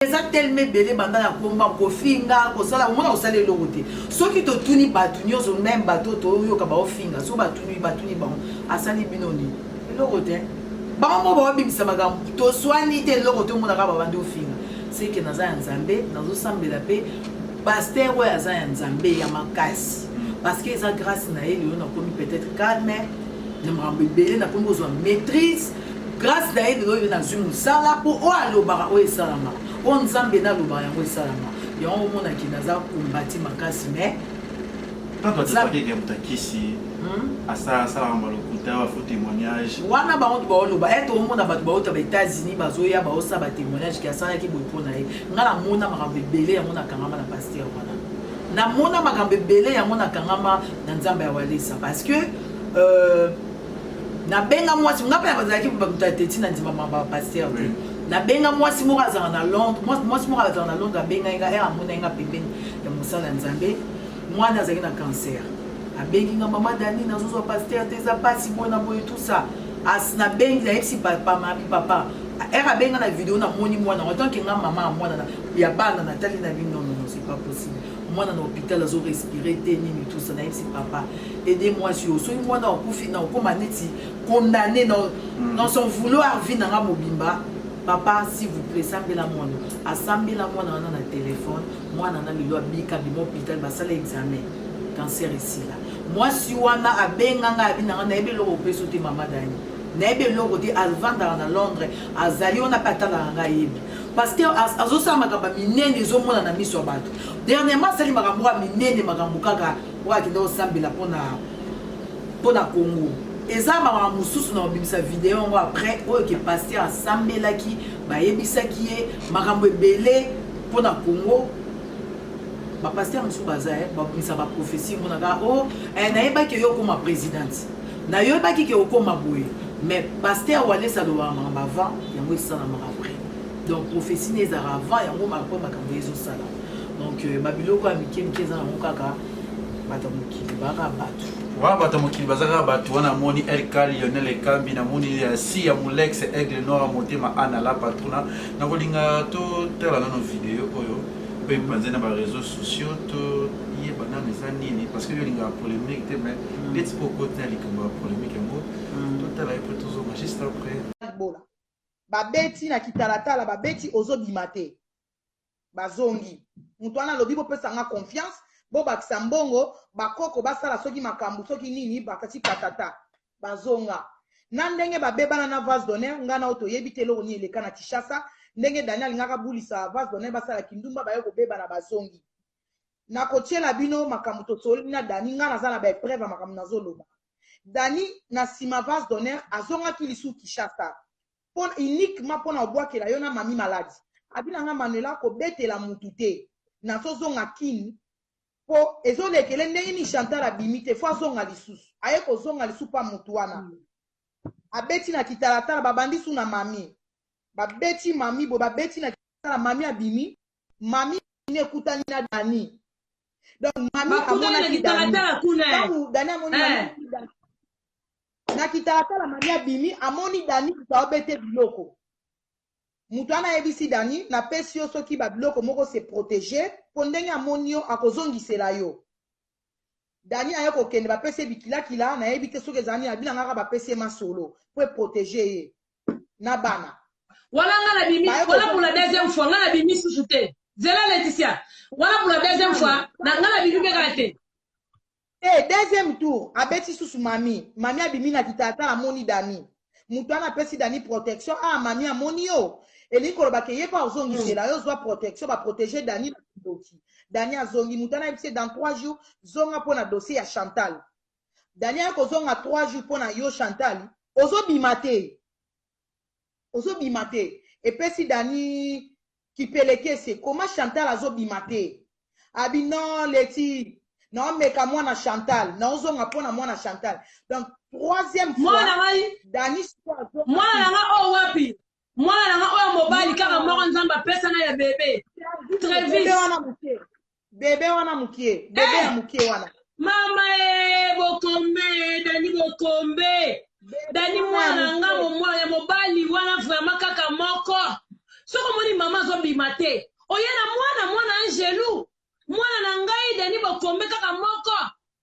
Eza tellement ebele banda na komba kofinga kosala omona kosala eloko te soki totuni bato nyonso meme bato toyoka baofinga soki batuni batuni bango asali bino nini eloko te bango moko baobimisa makambo toswani te eloko te omonaka babandi ofinga seke naza ya nzambe nazosambela mpe paster oyo aza ya nzambe ya makasi parce que eza grâce na ye lelo nakomi peut-être calme na makambo ebele nakomi kozwa maîtrise Grace na ye lelo oyo nazwi mosala mpo oyo alobaka oyo esalama oyo nzambe nalobaka yango esalama yango omonaki naza kombati makasi mais Tanto atapaki moto akisi hmm? asalaka malokuta ba faux témoignage wana bango baoloba ete eh, omona bato bauta ba États-Unis bazoya baosala ba témoignage ke asalaki boye mpo na ye ngai namona makambo ebele yango nakangama na pasteur wana namona makambo ebele yango nakangama na nzambe ya walesa parce que euh, nabenga mwasi nga mpe nazalaki moto ya teti na ndima mamba pasteur te nabenga mwasi moko azalaka na londres mwasi moko azalaka na londres abengai nga ere amonai nga pembeni ya mosala ya nzambe mwana azalaki na cancer abengi nga mama dani nazozwa pasteur te eza mpasi boye na boye tout ça as nabengi nayebisi papa mabi papa ere abenga na video namoni mwana yango tanke nga mama ya mwana ya bana natali na bino non non c'est pas possible mwana na hôpital azo respire te nini tout ça nayebisi papa aide mwasi oyo soki mwana akufi na okoma neti condamné dans, mm. dans son vouloir vie na nga mobimba papa s'il vous plaît sambela mwana asambela mwana wana na telefone mwana na lelo abika bima hôpital basala examen cancer esila mwasi wana abenga ngai abi nanga nayebi eloko opeso te mama dani nayebi eloko te avandaka na londres azali wana mpe atalaka ngai ayebi parce que azosala makambo ya minene ezomona na miso ya bato dernièrement asali makambo ya minene makambo kaka oyo akenda kosambela mpona mpona congo eza makambo mosusu na kobimisa video yango après oyo ke pasteur asambelaki bayebisaki ye makambo ebele mpona congo bapasteur mosusu baza eh, babimisa baprophetie monaka o oh, eh, nayebaki yo okoma présidente nayebaki ke okoma boye mais pasteur walesa alobaka makambo avant yango esalamaka après donc prophetie ne ezalaka avant yango après makambo ezosala donc euh, babiloko ya mike mike eza nango kaka bato ya mokili baka bato wana bato ya mokili baza kaka bato wana namoni lk lionel ekambi namoni ya si ya molex aigle noir motema ana la patrona nakolinga totala nano video oyo mpe epanze na bareseau sociaux toyeba nano eza nini parce que yo olingaka polémique te mais mm. neti mpo okoti na likambo ya polémique yango mm. totala ye mpe tozonga juste après bola babeti na kitalatala babeti ozobima te bazongi moto wana alobi bopesa nga confiance bobakisa mbongo bakoko basala soki makambo soki nini bakati patata bazonga na ndenge babebana na vase d'honneur ngai nao toyebi te eloko nini eleka na Kinshasa ndenge Daniel alingaka bulisa vase d'honneur basala kindumba baye kobebana bazongi nakotiela bino makambo tosololi na Dani ngai naza na baepreuve ya makambo nazoloba Dani na nsima vase d'honneur azongaki lisusu Kinshasa pona uniquement pona obwakela yo na mami maladi abi na nga Manuela kobetela mutu te nazozonga kin po ezolekele ndenge nini Chantal abimi te fo azonga lisusu aye kozonga lisusu pa mutu wana mm. abeti na kitalatala babandi su na mami babeti mami boye babeti na kitalatala mami abimi mami ekutani na Dani donc mami amonaki Dani ntango Dani amoni eh. Na kitalatala mami abimi amoni Dani moto aobete biloko moto wana ayebisi Dani napesi yo soki babiloko moko se protéger mpo ndenge amoni yo akozongisela yo Dani aye kokende bapesi ye bikilakila nayebi te soki ezali nini abina ngaka bapesi ye masolo mpo eprotege ye na bana wana nga nabimi wana pour la deuxième fois nga nabimi susu te zela Laetitia wana pour la deuxième fois na nga nabimi mpe kaka te Te deuxième tour abeti susu mami mami abimi na kitalatala amoni dani mutu wana apesi dani protection ah mami amoni yo elingi koloba ke ye mpe azongisela yo zwa protection ba protéger dani na kindoki dani azongi mutu wana ayebisi ye dans 3 jours zonga mpo na dossier ya chantal dani aye kozonga 3 jours mpo na yo chantal ozobima te ozobima te epesi dani kipelekese koma chantal azobima te abi non leti naomeka mwana chantal naozonga mpo na mwana chantal donc troisième fois mwana ngai dani mwana na nga oyo wapi mwana na nga oyo mobali kaka moko nzambe apesa na ya bebe trevis wana moke bebe wana mokie bebe ya eh! mokie wana mama e bokombe dani bokombe dani mwana na nga mwana ya mobali wana vraiment kaka moko. Soki omoni mama azobima te, oye na mwana, mwana Angelu, mwana na ngai Denis Bokombe kaka moko,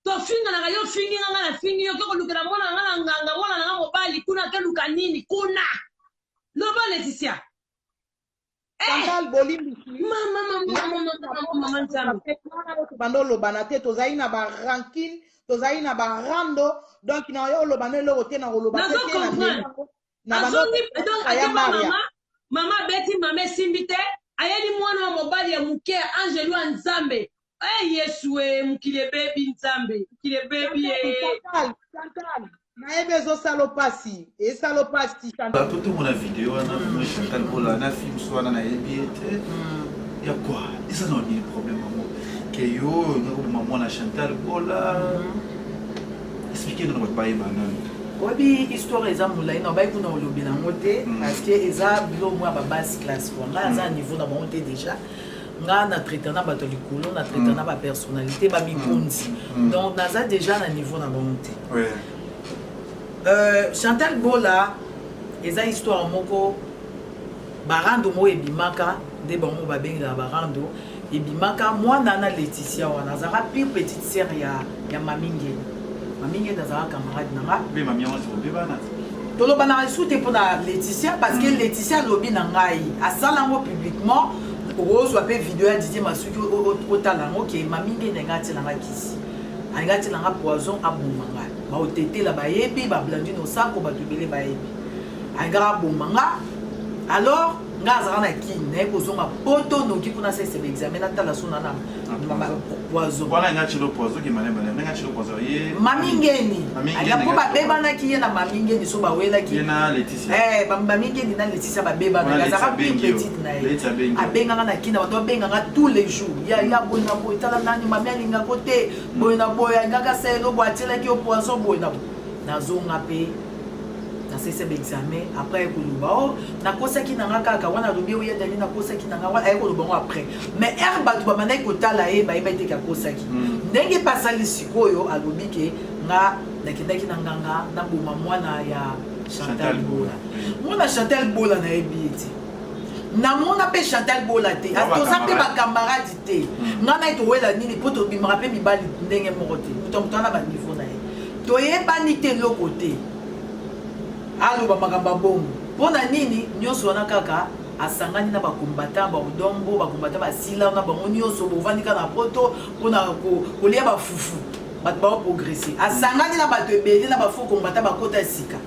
tofinganaka yo ofingi nga, nga nafingi yo, oke kolukela mwana na nga na nganga, mwana na nga mobali kuna akeluka nini kuna? Loba Laetitia. Eh! Chantal bolimbisi. Mama, mama, mama, mama, mama Nzambe. Bando olobana te, tozali na ba rancune, tozali na ba rando, donc na yo oloba na eloko te na koloba te Nazo te na comprendre. ndenge na bando Azongi donc ya akeba Maria. mama, mama abeti mama esimbi te, ayeli mwana wa mobali ya moke ya angelu ya Nzambe. Eh Yesu eh mokili ebebi Nzambe, mokili ebebi eh. Chantal, Chantal, nayebi ezosala pasi, esala pasi Chantal. Bato tomona video wana tomoni Chantal Bola na film so wana nayebi ye te ya quoi eza na nini problème yango ke yo olingi koboma mwana Chantal Bola explique nano bato bayeba nano. Oyebi histoire eza molai na bayi kuna olobela yango te parce que eza biloko moko ya babasse classe quoi. Ngai aza niveau na bango te déjà. Nga na traita na bato ya likolo, na traita na bapersonnalité bamikonzi, donc naza déjà na niveau na bango te. Chantal Bola eza histoire moko barando moko ebimaka nde bango babengelaka barando ebimaka mwana na Laetitia wana azalaka pire petite sœur ya Mami Ngeni. Mami Ngeni azalaka camarade na nga. Mpe mami yango tokobebana. Tolobanaka lisusu te mpona Laetitia parce que Laetitia alobi na ngai asala yango publiquement, okozwa mpe video ya Didier Masuki otala yango ke Mami Ngeni alinga atielanga kisi, alinga atielanga poison aboma ngai. Baotetela bayebi, bablandine osako bato ebele bayebi, alingaka aboma nga. Alors nga azalaka na Kini, naye kozonga poto noki mpona asalisa baexamen natala so na na poison. Wana nga tshilo poison ki malemba lemba nga tshilo poison ye. Mami Ngeni. Mami Ngeni. Aya mpo babebanaki ye na Mami Ngeni so bawelaki ye na Laetitia. Eh, Mami Ngeni na Laetitia babebanaki. Wana Laetitia azalaka pire abengi yo. petite na ye. Laetitia abengi yo. Abengaka na Kina, bato babengaka tous les jours ya ya boye na boye, tala nani mami alingako te boye na boye, alingaka asala boye, atielaki yo poison boye na boye. Nazonga mpe nasalisa baexamen après aye koloba o nakosaki na nga kaka wana, alobi oya Dani nakosaki na nga wana, aye koloba ngo après. Mais ere bato babandaki kotala ye bayebaki te ke akosaki. Ndenge mpe asali sikoyo alobi ke nga nakendaki na nganga naboma mwana ya Chantal Chantal Bola. Bola. Mwana Chantal Bola nayebi ye te, namona mpe Chantal Bola te. Ba Toza mpe bacamarade. bacamarade te. Nga na ye towela nini mpo tobimaka mpe mibali ndenge moko te, moto ya moto wana baniveau na ye toyebani te eloko te. Aloba makambo ya bongo mpo na nini? Nyonso wana kaka asangani na bakombata baodombo, bakombata basila na bango nyonso bovandi kaka na poto mpona kolia bafufu, bato baoprogresse. Asangani na bato ebele na bafaux kombata bakota sika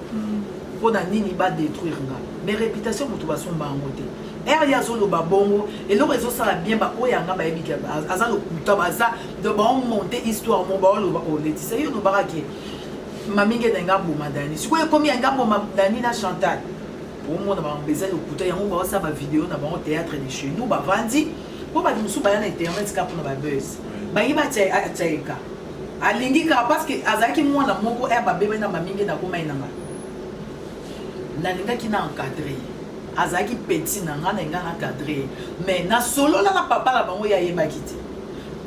mpo na nini? Badétruire nga. Mais réputation moto basomba yango te. Ere ye azoloba bongo, eloko ezosala bien baoyo yanga bayebi ke aza lokuta, baza donc baomonte histoire mo baoloba o Laetitia yo olobaka ke Mami Ngeni alinga aboma Dani, sikoyo ekomi alinga aboma Dani na Chantal. Omona bango eza lokuta yango baosala bavideo na bango théâtre de chez nous, bavandi mpo bato mosusu baya na internet kaka mpona babuzz, bangi batia eka alingi kaka parce que azalaki mwana moko ere babebani na Mami Ngeni akomai na nga, nalingaki na encadre ye, azalaki petit na nga, nalinga na encadre ye. Mais nasolola na papa na bango, ye ayebaki te.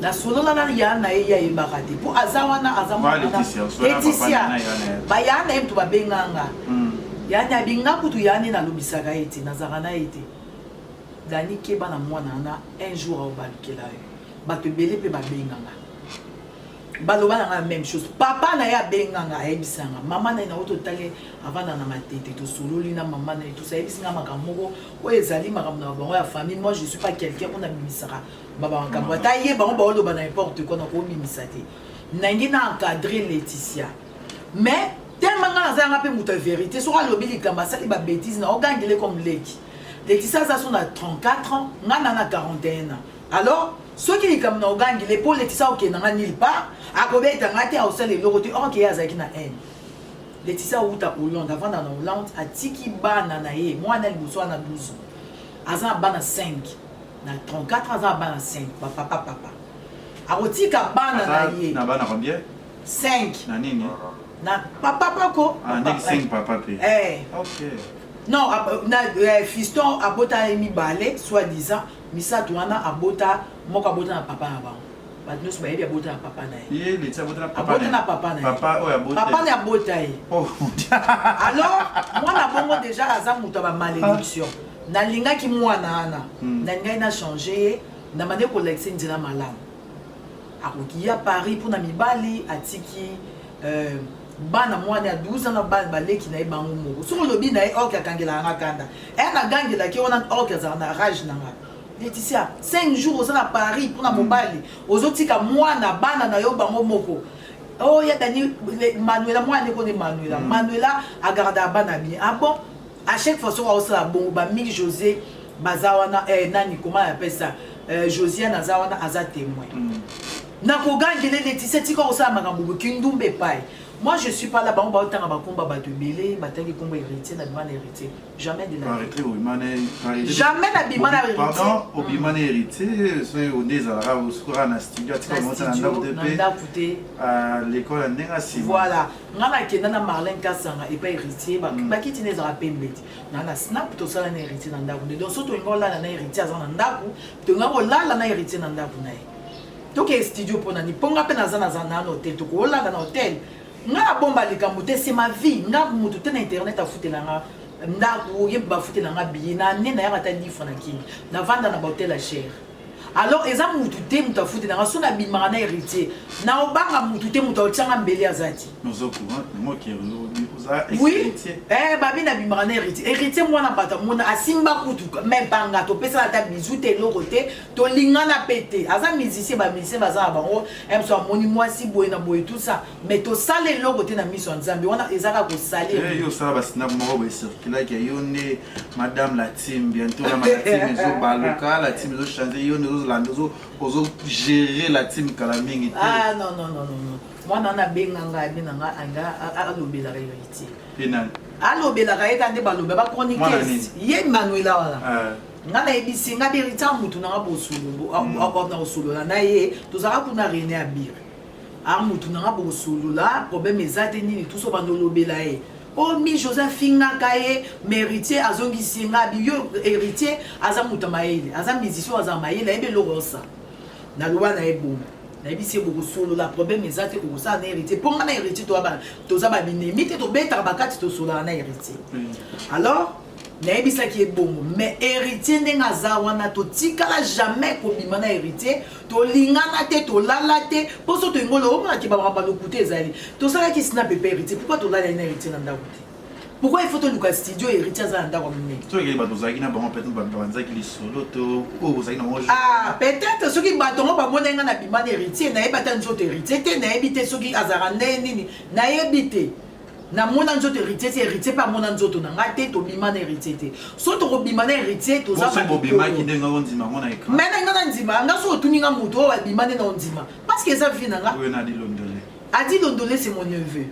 Nasolola na ya na ye, ye ayebaka te mpo aza wana aza Wa mwana Laetitia, osola na papa Laetitia na ya na ye. Baya na ye moto babenganga yani abinga kutu ya nde nalobisaka ye te, nazalaka na ye te. Dani keba na mwana wana, un jour aobalukela yo. Bato ebele mpe babenganga, baloba na nga même chose. Papa na ye abenganga, ayebisanga mama na ye na totali avanda na Matete, tosololi na mama na ye, tosa ayebisi nga makambo moko oyo ezali makambo na bango ya famille. Moi, je suis pas quelqu'un oyo nabimisaka bamakambo ata ye bango baoloba na n'importe quoi, nakobimisa te. Nangi na encadre Laetitia, mais tellement nga naza yanga mpe moto ya vérité, soki alobi likambo, asali babêtise, na ogangele comme leki. Laetitia aza so na 34 ans, nga na 41 ans. Alors soki likambo na ogangele mpo Laetitia okende nga nulle part, akobeta nga te, akosala eloko te. Or ke ye azalaki na haine. Laetitia awuta Hollande, avanda na Hollande, atiki bana na ye, mwana liboso wana 12 ans, aza na bana 5 na 34 ans, aza na bana 5 bapapa papa akotika bana na ye. Na bana combien? 5. Na nini? Na papa pako. Ah, ndenge 5 papa pe. Eh. Ok. Non, na fiston abota ye mibale, soit disant misato wana abota moko, abota na papa na bango, bato nyonso bayebi abota na papa na ye. Ye Laetitia abota na papa. Abota na papa na ye. Papa oyo abota. Papa na ye abota ye. Oh. Alors mwana bongo déjà aza moto ya bamalédiction. Nalingaki mwana wana, nalingaki na changer ye, na bande kolakisa ye nzela malamu. Akoki ya Paris mpona mibali, atiki bana mwana ya 12 ans na bana baleki na ye bango moko. Soki olobi na ye orke, akangelaka nga kanda, e nagangelaki ye wana, orke azalaka na rage na nga. Laetitia, 5 jours oza na Paris mpona mobali, ozotika mwana bana na yo bango moko. Oh ya Dani Manuela, mwana neko nde Manuela. Manuela agardaka bana bien. Ah bon, à chaque fois soki aosala bongo, bamingi José baza wana, nani, comment on appelle ça, Josiane aza wana, aza témoin. Nakogangele Laetitia, tika kosala makambo boye, kindumba epai. Moi je suis pas là. Bango baotanga bakomba bato ebele, batangi kombo Héritier. Na bima na Héritier, jamais de la vie, jamais na bima na Héritier. Pardon, obima na Héritier soki onde ezalaka osukaka na studio, atika mota na ndako te? Na ndako te. L'école ya ndenge nsima. Voilà, nga nakenda na Marlin Kasanga epai Héritier, bakiti na ezalaka pembe ti na snap. Tosala na Héritier na ndako nde. Donc so tolinga olala na Héritier, aza na ndako, tolinga kolala na Héritier na ndako na ye. Toke studio mpo nani? Mpo nga mpe naza na hotel, tokolala na hotel. Nga nabomba likambo te, c'est ma vie. Nga motu te na internet afutela nga ndako, ye bafutela nga billet na ane nayaka ata 10 fois na Kini, navanda na bahotel ya cher. Alors eza mutu te moto afutela nga. So nabimaka na Héritier, na obanga mutu te, moto aotianga mbeli aza ti. Oui, babi nabimaka na Héritier. Héritier mwana bato, amona asimba kutu même panga, topesana ata bizu te, eloko te, tolingana mpe te. Aza musicien, bamusicien baza na bango moso, amoni mwasi boye na boye, tout ça, mais tosala eloko te na miso ya Nzambe. Wana eza kaka kosalir. Yo osala basnap moko boye circulaki, yo nde madame la team. Bientôt la team ezobaluka, la team ezochange, yo nde ozolanda, ozogérer la team kala mingi te. Ah non, non, non, non, mwana wana abenganga, abenganga anga, alobelaka Héritier. Mpe nani? Alobelaka ye ka nde baloba bachroniqueuse, ye Manuela wana. Nga nayebisi nga Héritier, mutu nanga bosolo na kosolola na ye, tozalaka kuna René Abire, a mutu nanga bosolola, problème eza te, nini tuso bando olobela ye. O mi José afingaka ye, mais Héritier azongisi ye. Nga abi yo, Héritier aza moto ya mayele, aza musicien, aza mayele, ayebi eloko osa. Naloba na ye bongo, nayebisi ye bokosolola, problème eza te, okosala na Héritier. Mpo nga na Héritier toza babinemi te, tobetaka bakati, tosolaka na Héritier. Alors nayebisaki ye bongo, mais Héritier ndenge aza wana, totikala jamais kobima na Héritier, tolingana te, tolala te. Mpo so tolingi omonaki bamakambo ya lokuta ezali. Tosalaki snap epe Héritier, pourquoi tolalai na Héritier na ndako te? Pourquoi il faut toluka studio, Héritier aza na ndako ya monene? Soki bato ozalaki na bango, peut-être banzaki lisolo to oyo ozalaki na bango. Ah, peut-être soki bato yango bamoni nga na bima na Héritier, nayebi ata nzoto Héritier te, nayebi te soki azalaka nde nini, nayebi te. Namona nzoto Héritier te, Héritier mpe amona nzoto na ngai te. Tobima na Héritier te. So tokobima na Héritier, toza bobimaki ndenge ondima ngo na écran. Mais na nga na ndima nga, so otuni nga moto oyo abima nde na ondima, parce que eza vie na nga. Oyo na Dilondole. Adi Londole, c'est mon neveu,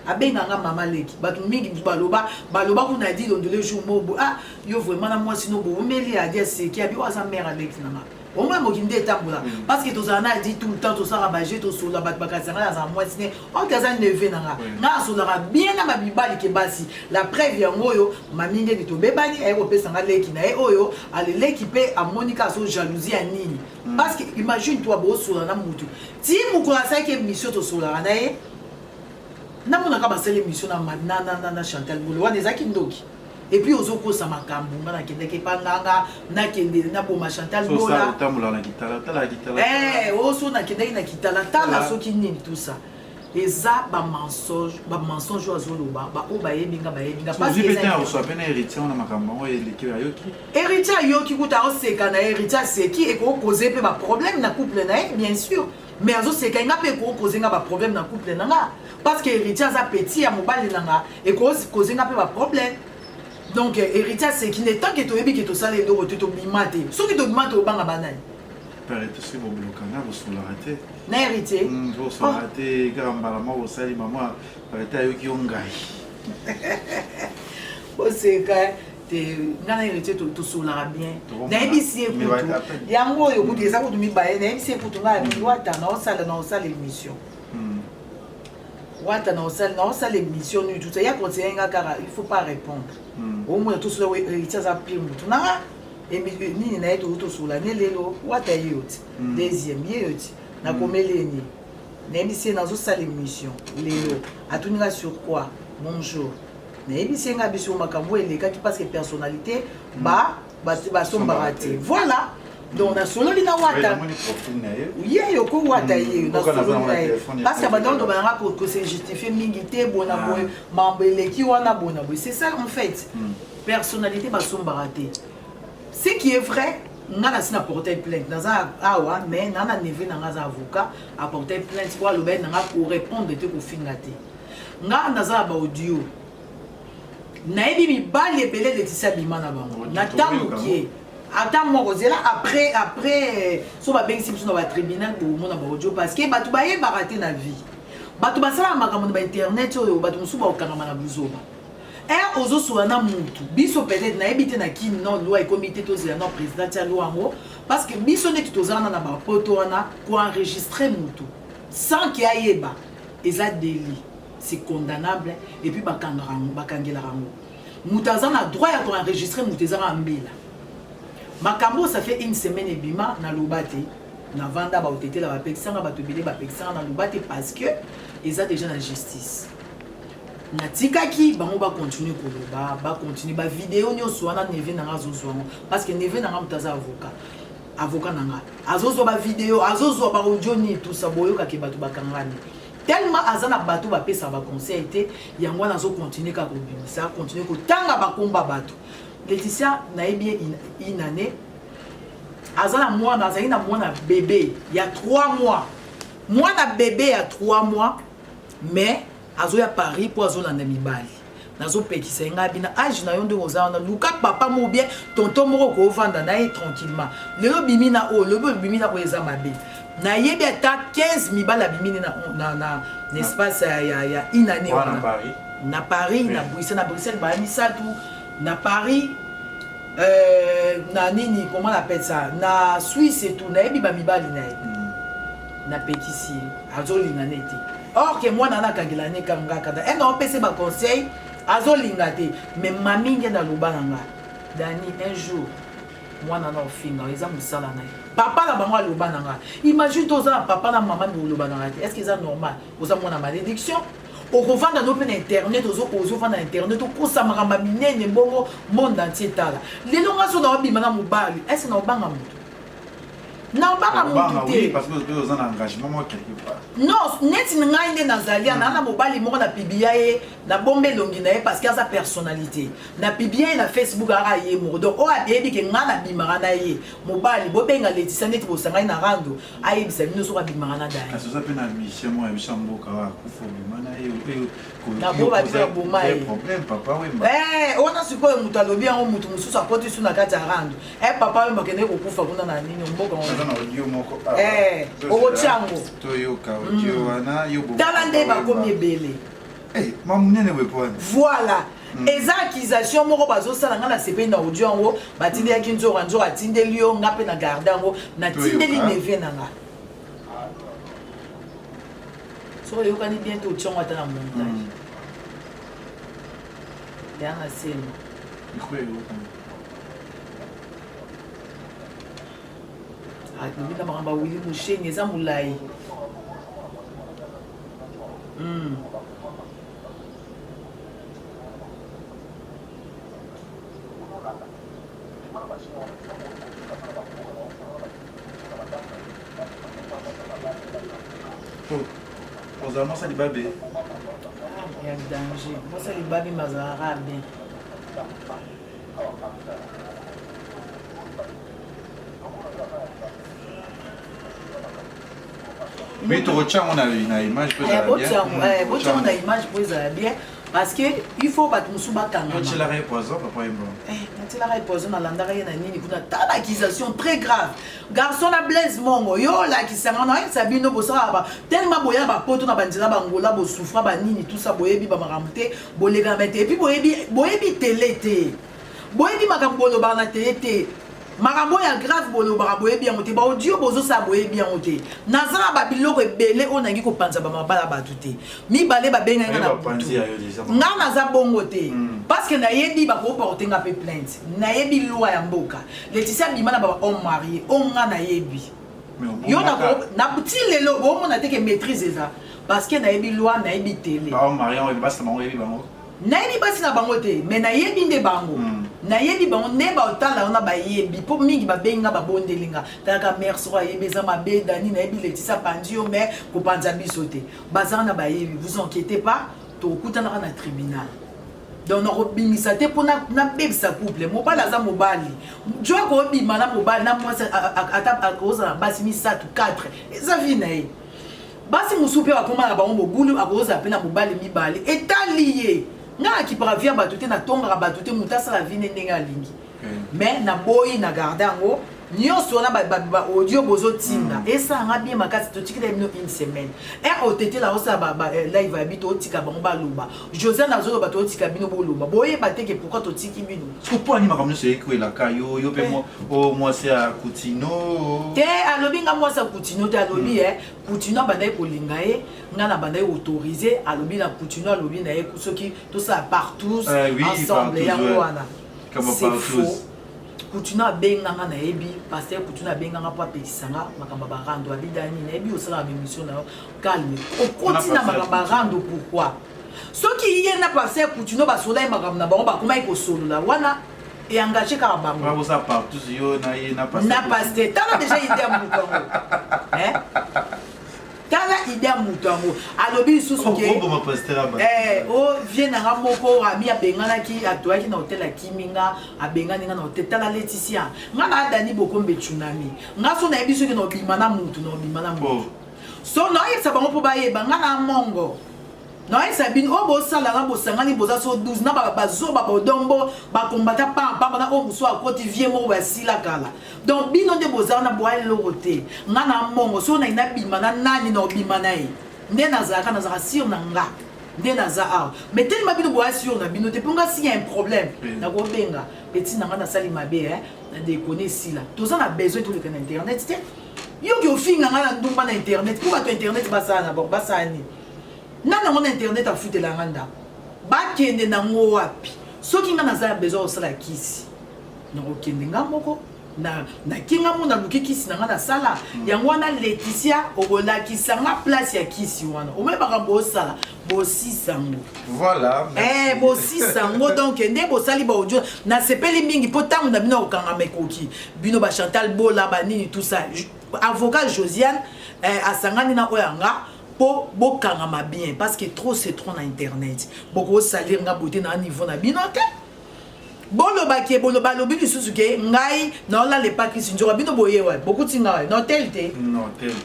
abenganga mama leki. Bato mingi baloba, baloba kuna Adi Londole jour moko: "Ah, yo vraiment na mwasi no boumeli." Adi aseki, abi oyo aza mare aleki na nga. Omoi mokili nde etambola, parce que tozala na Adi tout le temps, tosalaka baje, tosolola. Bato bakasi nga nazala mwasi ne ote, aza neveu na nga. Nga asololaka bien na bamibali ke basi. La preuve yango oyo, mami ngeni tobebani, aye kopesa nga leki na ye oyo aleleki mpe amoni ka azo jalousie ya nini? Parce que imagine toi, bosolola na mutu ti mokolo asalaki émission, tosololaka na ye, namonaka basali émission na Chantal Bolo wana, ezalaki ndoki. Et puis ozokosa makambo. Nga nakendaki epa nganga, nakende naboma Chantal Bola. Otambola na kitala tala kitala. Oso nakendaki na kitala tala soki nini, tout ça eza bamensonge, bamensonge oyo azoloba. Baoyo bayebi nga, bayebi nga. Oswa mpe na Héritier wana, makambo yango eleki, ayoki? Héritier ayoki kuta, aoseka na ye. Héritier aseki, ekokoze mpe baproblème na couple na ye, bien sûr, mais azoseka nga mpe, ekokoze nga baproblème na couple na nga, parce que Héritier aza petit ya mobali na nga, ekokoze nga mpe baproblème. Donc Héritier aseki ne. Tant que toyebi ke tosala eloko te, tobima te. Soki tobima, tobanga banani? Héritier soki boblokanga, bosolaka te? Na Héritier? Bosolaka te, kaka mbala moko osali mama, Héritier ayoki yo ngai. Boseka te, nga na Héritier tosolaka bien. Nayebisi ye kutu yango oyo kutu eza kutu mibale. Nayebisi ye kutu ngai wata naosala émission, wata naosala émission nini, tout ça. Ya conseiller nga kaka, il faut pas répondre. Omona tosola, Héritier aza pire motu nanga nini na ye. Tosola ne lelo, wata ye yo ti deuxième ye yo ti nakomeli ye nini, nayebisi ye nazosala émission lelo. Atuni nga sur quoi? Bonjour. Nayebisi ye nga biso makambo elekaki parce que personnalité ba basombaka te. Voilà. Donc nasololi na Wata. Ye yo ko Wata ye nasololi na ye. Parce que banda oloba nanga ko se justifier mingi te bona boye mambo eleki wana bona boye. C'est ça en fait. Personnalité basombaka te. Ce qui est vrai, nga nasi na porter plainte naza awa mais na na neveu na nga aza avocat a porter plainte po aloba ye na nga ko répondre te kofinga te. Nga naza na ba audio nayebi mibali ebele Laetitia abima na bango na ntango mokie ata moko zela après après so babengisi biso na ba tribunal bomona ba audio parce que bato bayebaka te na vie bato basalaka makambo na ba internet oyo bato mosusu bakokangama na buzoba heure ozosola na mutu biso peut-être nayebi te na kini non loi ekomi te tozela non président tia loi yango parce que biso neti toza wana na bapoto wana koenregistre mutu sans ke ayeba eza délit, c'est condamnable et puis bakangaka yango, bakangelaka yango. Moto aza na droit ya ko enregistrer moto eza kaka mbela. Makambo oyo ça fait une semaine ebima naloba te, navanda baotetela bapekisanga bato ebele bapekisanga naloba te parce que eza déjà na justice. Natikaki bango ba continuer koloba, ba continuer ba video nyonso wana neveu na nga azozwa yango parce que neveu na nga moto aza avocat. Avocat na nga azozwa ba video, azozwa ba audio nini tout ça, boyoka ke bato bakangami. Tellement aza na bato bapesaka ba conseil te, yango wana azo continuer kaka kobimisa, continuer kotanga bakomba bato. Laetitia nayebi ye une année, aza na mwana, azali na mwana bébé ya 3 mois. Mwana bébé ya 3 mois, mais azoya Paris po azolanda mibali. Nazopekisa ye ngai bina age na yo ndenge oza wana, luka papa moko bien tonton moko okovanda na ye tranquillement. Lelo bimi na oyo, lobi obimi na oyo eza mabe. Nayebi ata 15 mibali abimi na, na, na, na espace ya, ya, ya une année wana. Na Paris, na Paris, na Bruxelles, na Bruxelles baya misato, na Paris na nini, comment on appelle ça, na Suisse et tout, nayebi ba mibali na ye. Napekisi ye, azolinga ne te. Or que mwana na kangela ne kanga kanda. Elle n'a opese ba conseil, azolinga te. Mais mami nge na loba na nga. Dani, un jour, mwana na ofinga, eza musala na ye. Papa na bango aloba na nga. Imagine to oza na papa na mama mais oloba na nga te. Est-ce que eza normal? Oza mwana malédiction? Okovanda no pe na internet, ozo ozovanda na internet, okosa makambo ya minene bongo monde entier tala. Lelo nga so na obima na mobali, est-ce que na obanga moto? Na obanga moto te. Oui, parce que oza na engagement moko quelque part. Non, neti ngai nde nazali na na mobali moko na publia ye, na bombe elongi na ye parce que aza personnalité. Na publia ye na Facebook aka ye moko. Donc oyo ayebi ke ngai na bimaka na ye. Mobali bobenga Laetitia neti bosangani na rando, ayebisa bino soki abimaka na Dani. Kasi oza pe na mission moko ya biso ya mboka oyo akufa obima na ye, oyo Na boba bino ya boma ye. Problème papa Wemba. Eh, wana sikoyo moto alobi yango moto mosusu akoti su na kati ya rando. Eh, papa Wemba akendeki kokufa kuna na nini mboka wana. Naza na audio moko awa. Eh, okotia yango. Toyoka audio wana yo boma. Tala nde bakomi ebele. Eh, ma munene boye po wana. Voilà. Eza accusation moko bazosala nga na sepeli na audio yango batindelaki nzora nzora atindeli yo nga mpe na garde yango natindeli neveu na nga. Soki oyokani bien te otia yango ata na montage. Ya na sema. Alobi na makambo ya Willy Musheni eza molai. Ozala mwasi ya libabe. Ya danger. Mwasi ya libabe mazalaka bien. Mais tokotia yango na image po ezala bien. Botia yango na image po ezala bien. Parce que il faut bato mosusu bakangama. Otielaka ye poison papa Wemba. Eh, natielaka ye poison, nalandaka ye na nini kuna. Tala accusation très grave. Garçon na Blaise Mongo, yo olakisa nga na yebisa bino bosalaka ba tellement boya ba poto na banzela ba Angola bo souffra ba nini tout ça boyebi ba makambo te, boleka na te et puis boyebi boyebi télé te. Boyebi makambo bolobaka na télé te. Makambo ya grave bolobaka boyebi yango te, ba audio bozosala boyebi yango te. Naza na ba biloko ebele oyo nangi kopanza ba mabala bato te. Mibale babengaki nga na butu. Nga naza bongo te. Parce que nayebi bakoporte nga pe plainte. Nayebi loi ya mboka. Laetitia abima na ba homme marié. Oyo nga nayebi. Yo na ti lelo bomona te ke maîtrise eza. Parce que nayebi loi, nayebi télé. Ba homme marié oyo basi na bango oyebi bango. Nayebi basi na bango te, mais nayebi nde bango. Nayebi bango nde baotala wana bayebi mpo mingi babengi nga, babondeli nga. Talaka mère soko ayebi eza mabe Dani, nayebi Laetitia panzi yo mais kopanza biso te. Baza wana bayebi, vous inquiétez pas, tokokutanaka na tribunal. Donc nakobimisa te mpo nabebisa couple. Mobali aza mobali, jo akobima na mobali na mwasi, ata akozala basi misato 4, eza vie na ye. Basi mosusu mpe bakoma na bango mobulu, akozala mpe na mobali mibale, etali ye. Ngai nakipaka vie ya bato te, natongaka bato te, moto asala vie ne ndenge alingi. Mais naboyi na garde yango nyonso wana, ba audio bozotinda esalanga bien makasi. Totikela bino une semaine r otetela osala live ya bi, totika bango baloba. Josiane azoloba, totika bino boloba, boyeba te ke pourquoi totiki bino. Mpo ani makambo nyonso ekwelaka yo, yo mpe mwasi ya Kutino? Te, alobi nga mwasi ya Kutino te. Alobi e Kutino abandaki kolinga ye, nga na bandaki autoriser. Alobi na Kutino, alobi na ye soki tosala partout ensemble, yango wana c'est faux. Kutino abenganga, nayebi pasteur Kutino abenganga mpo apekisanga makambo ya barando. Abidani, nayebi osalaka bémission na yo calme, okoti na makambo ya rando pourquoi? Soki ye na pasteur Kutino basola ye makambo na bango, bakomaki kosolola wana, eengage kaka bango na pasteur. Tala déjà idée ya moto yango, tala idée ya moto yango. Alobi lisusu ke o vie na nga moko ami abenganaki, atoyaki na hotel, akimi nga, abengani nga na hotel. Tala Laetitia, nga na Adani Bokombe tsunami. Nga so nayebi soki na obima na mutu, na obima na mutu. So naoyebisa bango mpo bayeba nga na mongo. Naoyebisa bino oyo bosalanga, bosangani, boza so 12 na bazoba, bodombo bakombata pampamba na oyo mosusu akoti vie moko basila kala. Donc bino nde boza wana, boya eloko te. Nga na mbongo, soki nayi nabima na nani, na obima na ye. Nde nazalaka, nazalaka sûr na nga nde naza awa. Mais telema bino boya sûr na bino te, mpo nga si ya un problème, nakobenga petit na nga, nasali mabe, na déconne, esila. Toza na besoin toleka na internet te. Yoki ofinga nga na ndumba na internet, mpo bato internet basala na bango, basala nini? Nani yango na internet afutela nga ndako? Bakende nango wapi? Soki nga naza na besoin kosala kisi, nakokende nga moko, nakinga mo, naluki kisi na nga, nasala yango wana. Laetitia, okolakisa nga place ya kisi wana. Omoi makambo osala, bosisa yango. Voilà. Eh, bosisa yango. Donc nde bosali baaudio, nasepeli mingi mpo ntango na bino akokangama ekoki. Bino bachantal bola banini, tout ça, avocat Josiane asangani na oyo yanga mpo bokangama bien, parce que trop c'est trop. Na internet bokosalir nga bote na niveau na bino te. Bolobaki, balobi lisusu ke ngai naolala epa Krisi Nzoka. Bino boye wapi? Bokuti ngai na hotel te.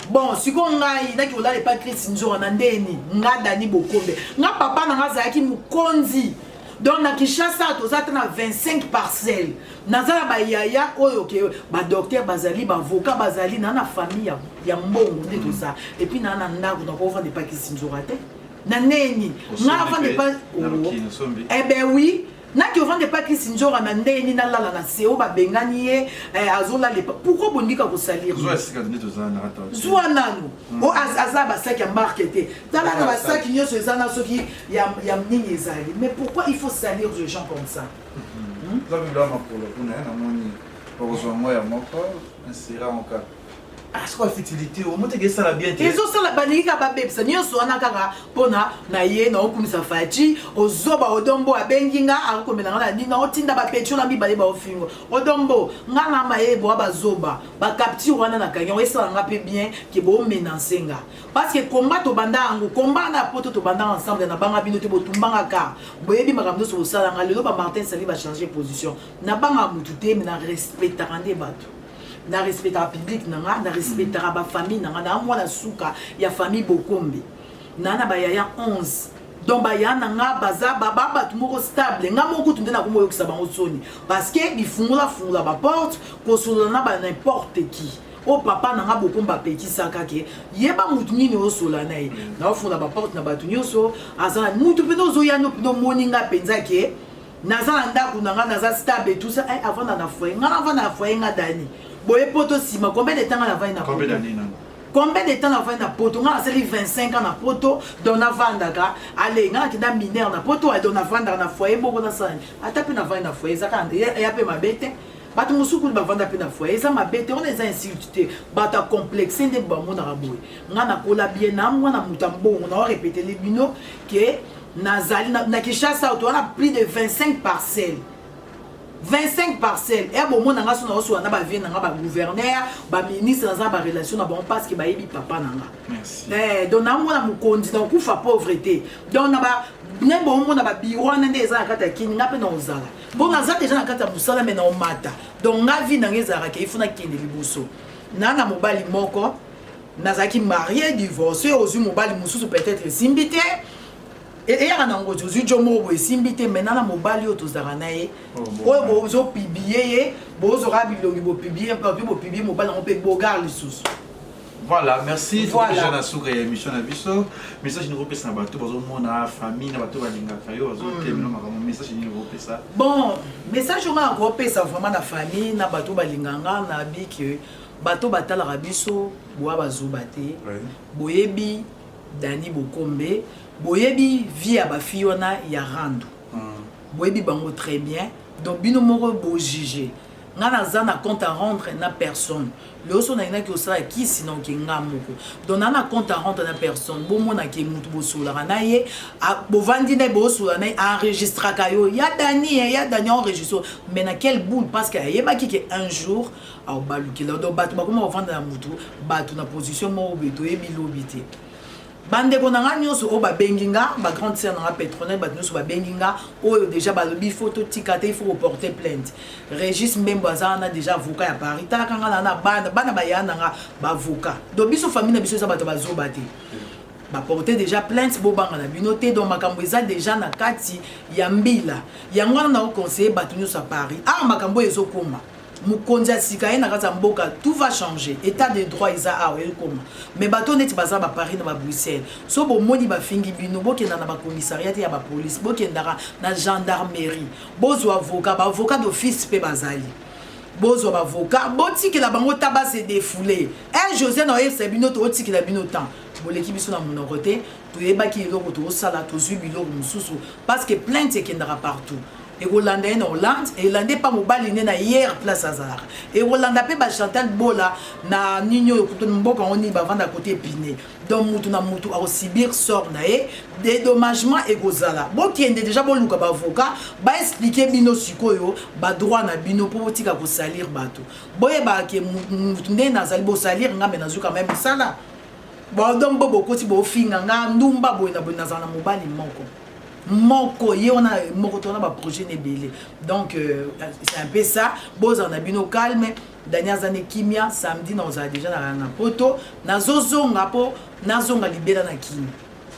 Bon, sikoyo ngai naki kolala epa Krisi Nzoka na ndeni? Nga Dani Bokombe, nga papa na nga azalaki mokonzi. Donc na Kinshasa toza ata na 25 parcelle. Naza na bayaya oyo ke badocteur bazali, baavocat bazali, na famille ya mbongo nde toza. Et puis naa na ndako, nakovanda epa Krisi Nzoka te. Na ndeni nga avanda epa? Eh ben oui, naki ovanda epa Krisi Nzora na ndeni? Nalala na se oyo babengani ye, azolala epa. Pourquoi bondika kosalir? Zwa nanu o aza basaki ya marque te. Tala na basaki nyonso eza na soki ya nini ezali. Mais pourquoi il faut salir les gens comme ça? Makolo kuna namoni okozwa ngo ya moko insira ngo kaka. Sikoyo futilité omoteke esala bien te. Ezosala, balingi kaka babebisa nyonso wana kaka mpona na ye na okumisa Faci. Ozoba Odombo abengi nga, akokomela nga na nini, otinda bapetio na mibale baofingo Odombo. Nga na mayebo wa bazoba, bacapture wana nakangi yango, esala nga mpe bien ke bomenance nga, parce que combat tobanda yango, combat na poto tobanda ensemble. Nabanga bino te, botumbanga kar boyebi makambo nyonso bosalanga. Lelo bamartin Sali bachange position. Nabangaka motu te, me na respectaka nde bato, na respectaka public na nga, na respectaka bafamille na nga. Na mwana suka ya famille Bokombe, na bayaya 11. Donc baya na nga baza bato moko stable. Nga moko kutu nde nakoma oyokisa bango soni, parce que bifungola fungola baporte, kosolola na ba n'importe qui oyo papa na nga Bokombe apekisaka ke yeba mutu nini oyosola na ye. Naofungola baporte na bato nyonso, aza na mutu mpena ozoya no mpena omoni nga mpenza ke naza na ndako na nga, naza stable, tout ça. Avanda na foyer, nga navanda na foyer? Nga Dani boye poto nsima combien de temps nga navandi na poto? Combien de temps navandi na poto? Nga nasali 25 ans na poto. Donc navandaka ale, nga nakenda mineur na poto. Donc navandaka na foyer moko, nasala ata mpe navandi na foyer, ezaka ya mpe mabe te. Bato mosusu kuna bavanda mpe na foyer, eza mabe te, wana eza insulte te. Bato ya complexe nde bamonaka boye. Nga nakola bien na mwana moto ya mbongo. Naorepetele bino ke Nazali na, na Kinshasa toza na plus de 25 parcelles. 25 parcelles e bomona nga so naosola na bavie na nga bagouverneur, baministre, naza na barelation na bango parce que bayebi papa na nga. Merci. Donc naomona mokonzi, nakokufa pauvre te. Donc na ba nde bomona babiro wana nde eza na kati ya kini, nga mpe naozala mpo naza deja na kati ya mosala, me naomata. Donc nga vie na nga ezalaka ke ifo nakende liboso. Na mobali moko nazalaki marié, divorcé, ozwi mobali mosusu, peut-être esimbi te, eyaka nango ti ozwi jo moko boye, esimbi te. Maintenant na mobali oyo tozalaka na ye, oyo bozopublier ye, bozwaka bilongi, bopublier mpe, bopublier mobali yango mpe bogar lisusu. Voilà, merci. Voilà. Déjà na suka ya émission na biso, message nini okopesa na bato bazomona, famille na bato balingaka yo, bazotemela makambo? Message nini okopesa? Bon, message oyo nga nakopesa vraiment na famille, na bato balinganga, na bi ke bato batalaka biso, boya bazoba te. Boyebi Dani Bokombe, boyebi vie ya bafille wana ya rando, boyebi bango très bien. Donc bino moko bojuge. Nga naza na compte à rendre na personne. Lelo so nalingaki kosala kisi na oke nga moko, donc naa na compte à rendre na personne. Bomonake mutu bosolaka na ye, bovandi na ye, bosola na ye, enregistraka yo ya Dani, ya Dani enregistre, mais na quelle boule? Parce que ayebaki ke un jour aobalukela. Donc bato bakoma kovanda na mutu, bato na position moko boye, toyebi lobi te. Bandeko na nga nyonso oyo babengi nga, bagrande sœur na nga Petronel, bato nyonso babengi nga, oyo déjà balobi il faut totika te, il faut koporter plainte. Régis Mbembo aza wana déjà avocat ya Paris. Talaka nga na bana, bana baya na nga baavocat. Donc biso famille na biso eza bato bazoba te, baporte déjà plainte, bobanga na bino te. Donc makambo eza déjà na kati ya mbila. Yango wana nakoconseille bato nyonso ya Paris awa, makambo oyo ezokoma, mokonzi ya sika ye na kati ya mboka, tout va changer, état de droit eza awa ekoma. Mais bato neti baza baparis na babruxelles, so bomoni bafingi bino, bokenda na bacommissariat te ya bapolice, bokendaka na gendarmerie, bozwa avocat, baavocat d'office mpe bazali, bozwa bavocat, botikela bango ta base défoulé. Un José na oyebisa bino, tootikela bino temps, boleki biso na monoko te. Toyebaki eloko tozosala, tozwi biloko mosusu parce que plainte ekendaka partout. Ekolanda ye na Hollande, elanda epa mobali nde na hier place azalaka, ekolanda mpe bachantal Bola na nini oyo mboka yango nini bavanda kote epine. Donc mutu na mutu akosubir sort na ye, dédommagement ekozala. Bokende déjà boluka baavocat, baexpliquer bino sikoyo badroit na bino mpo botika kosalir bato. Boyebaka ke mutu nde nazali bosalir nga, me nazwi quand même mosala. Bon, donc bo bokoti bofinga nga ndumba boye na boye, nazala na mobali moko moko, ye wana moko, tona baprojet na ebele. Donc c'est un peu ça. Bozala na bino calme, Dani aza ne kimia. Samedi nazala déjà na poto, nazozonga mpo nazonga libela na kini.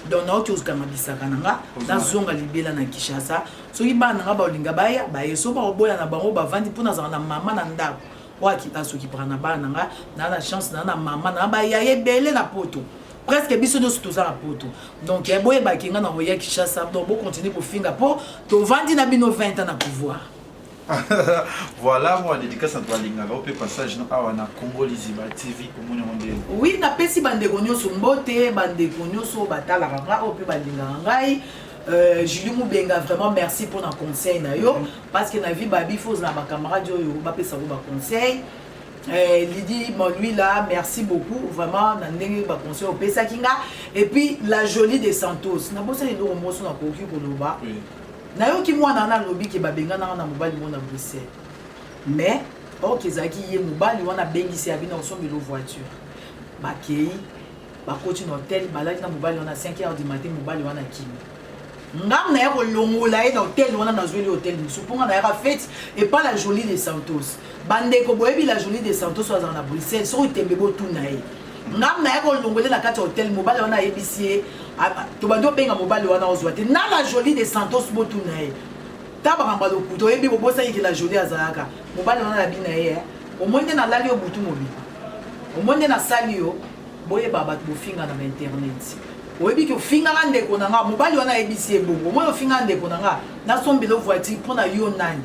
Donc naoki ozokanga bisaka na nga, nazonga libela na Kinshasa. Soki bana na nga baolinga baya, baye. So baoboya na bango, bavandi, mpo nazala na mama na ndako oyo asokipaka na bana na nga. Naa na chance, naa na mama na bayaya ebele na poto, presque biso nyonso toza na poto. Donc boyebaki nga na koya Kinshasa. Donc bocontinue kofinga mpo tovandi na bino 20 ans na pouvoir. Voilà, moi dédicace na balingaka mpe passage no awa na Congo Liziba TV, omoni yango ndenge? Oui, napesi bandeko nyonso mbote, bandeko nyonso batalaka nga, oyo mpe balingaka ngai. Julie Mubenga, vraiment merci pour na conseil na yo, parce que na vie babi faut na bacamarade oyo bapesako baconseil. Lydie Monluila, merci beaucoup vraiment na ndenge baconseil opesaki nga. Et puis la Jolie de Santos, nabosani eloko moso nakoki koloba. Nayoki mwana wana alobi ke babengananga na mobali mo na Bruxelles, mais ok, ezalaki ye mobali wana abengisi ya bino osombela voiture, bakei, bakoti na hotel, balali na mobali wana. 5 heures du matin, mobali wana akimi. Ngam naya kolongola ye na hotel wana, nazweli hotel mosusu mpo nga nayaka fete epa la Jolie de Santos. Bandeko, boyebi la Jolie de Santos oyo azala na Bruxelles, soki tembe botuna ye. Ngam naya kolongola ye na kati ya hotel, mobali wana ayebisi ye, tobandi obenga mobali wana, ozwa te. Na la Jolie de Santos, botuna ye ta makambo ya lokuta. Oyebi, bobosaki ke la Jolie azalaka mobali wana na bina ye. Omoi nde nalali yo butu mobimba, omoi nde nasali yo. Boyeba bato bofinga na bainternet, oyebi ke ofingaka ndeko na nga. Mobali wana ayebisi ye bongo: omoi ofingaka ndeko na nga, nasombela voiture mpo na yo nani?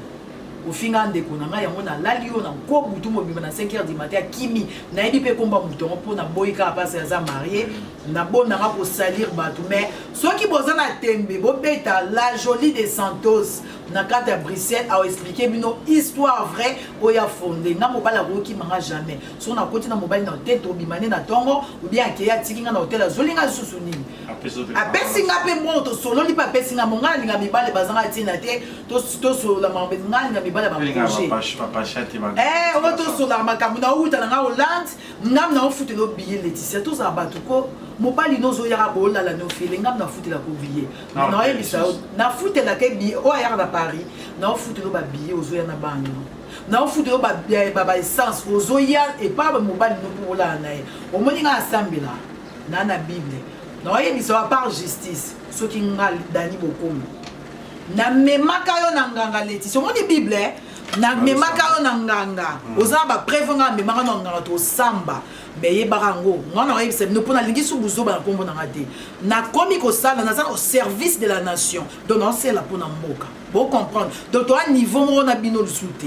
Ofingaka ndeko na ngai, yango nalali yo na nko butu mobimba. Na 5 heures du matin akimi. Nayebi mpe komba moto yango mpo naboyi kaka mpasi aza marie, nabondanga kosalir bato. Mais soki boza na tembe, bobeta la Jolie de Santos. Na kati ya Bruxelles ao expliquer bino histoire vraie oyo ya fonde nga mobali akokima nga jamais soki nakoti na mobali na hotel tobima nde na tongo ou bien akei atiki nga na hotel azoli nga lisusu nini apesi nga mpe mbongo tosololi mpe apesi nga mo nga nalinga mibale bazanga ntina te tosolola makambo nga nalinga mibale ya baprojet eh, oyo tosololaka makambo nauta na nga Hollande ngam na ofutela obiye Laetitia tozala bato ko mobali nozoyaka bolala nofele ngam nafutela ko billet naoyebisa yo nafutelaka ye billet oyo ayaka na paris naofutela yo babillet ozoya na bana naofutela yo baessence ozoya epa mobali no mpo olala na ye omoni ngai asambela na na bible naoyebisa yo apart justice soki nga dani bokomi namemaka yo na nganga letisi omoni bible eh? namemaka yo na nganga hmm. oza na bapreuve nga amemaka na nganga tosamba Mais yebaka yango nga na oyebisa bino mpo nalingi su buzoba na nkombo na nga te nakomi kosala naza au service de la nation donc naosala mpo na mboka bo comprendre donc toa niveau moko na bino lisusu te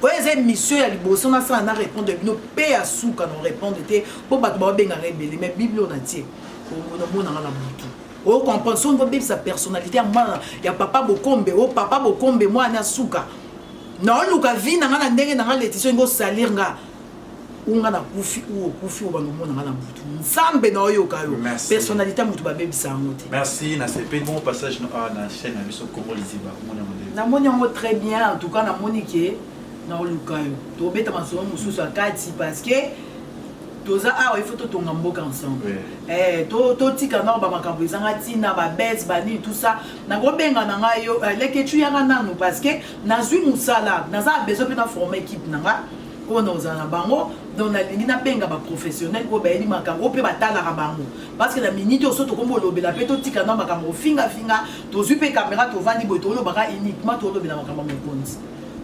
oyo eza émission ya liboso nasala na répondre bino mpe ya suka na répondre te mpo bato babengaka ebele mais bible oyo natie omonanga na butu o comprendre soki obebisa personnalité ya mwana ya papa bokombe o papa bokombe mwana ya suka naoluka vie na nga na ndenge na nga letiso olingi osalir nga ou nga nakufi ou okufi obanda omona nga na butu nzambe na oyoka yo personnalité ya motu babebisa yango te merci nasepeli bongo passage no awa na chaîne na biso congo liziba omoni yango nde namoni yango très bien en tout cas namoni ke naoluka yo tobeta masolo mosusu ya kati parce que toza awa il faut totonga mboka ensemble eh, totika nao bamakambo ezanga ntina babese banini tout ça nakobenga na ngai yo eh, lekecu yaka nanu parce que nazwi mosala naza na besoin mpe na forme équipe na nga oyo nakozala na bango donc nalingi nabenga baprofessionnel oyo bayebi makambo oyo mpe batalaka bango parce que na minute oyo so tokomi kolobela mpe totika na makambo kofingafinga tozwi mpe kamera tovandi boye tolobaka uniquement tolobela makambo ya mokonzi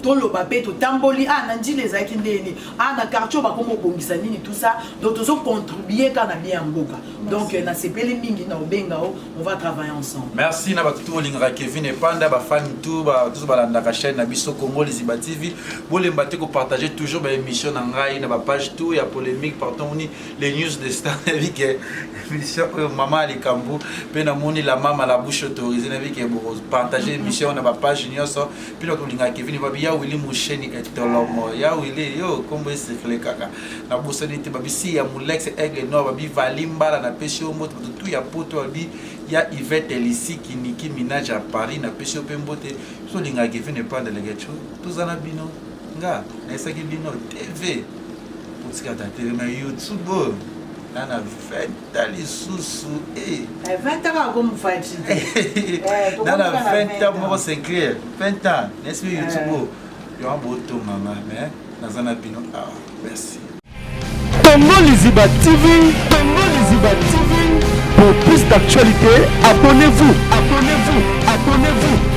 toloba mpe totamboli ah na njila ezalaki ndeni ah na quartier oyo bakoma kobongisa nini tout ça donc tozo contribuer kaka na bien ya mboka donc euh, nasepeli mingi na obenga o on va travailler ensemble merci na bato tout bolingaka kevin epanda bafani tout tous balandaka chaîne na biso congo liziba tv bolemba te kopartage toujours baémission na ngai na bapage tout ya polémique partout omoni les news de star nayebi ke émission oyo mama ya likambo mpe namoni la mama la bouche autorisée nayebi ke bokopartage émission na bapage nyonso mpe na kolingaka kevin babi ya wili musheni etolomo ya wili yo nkombo esekele kaka nabosani te babi si ya mulex aigle noir babi vali mbala napesi yo mbote bato tu ya poto babi ya ivete lisiki niki minage ya paris napesi yo mpe mbote biso olingaka kevin epanda lekecho toza na bino nga nayesaki bino tv otikata tv na youtube oyo na na 20 ans lisusu 20 ans comme Fatshi na na 20 ans moko c'est clair 20 ans nayesi youtube oyo yo botonganga mais naza na bino awa merci Congo Liziba TV, Congo Liziba TV. Pour plus d'actualités, abonnez-vous, abonnez-vous, abonnez-vous.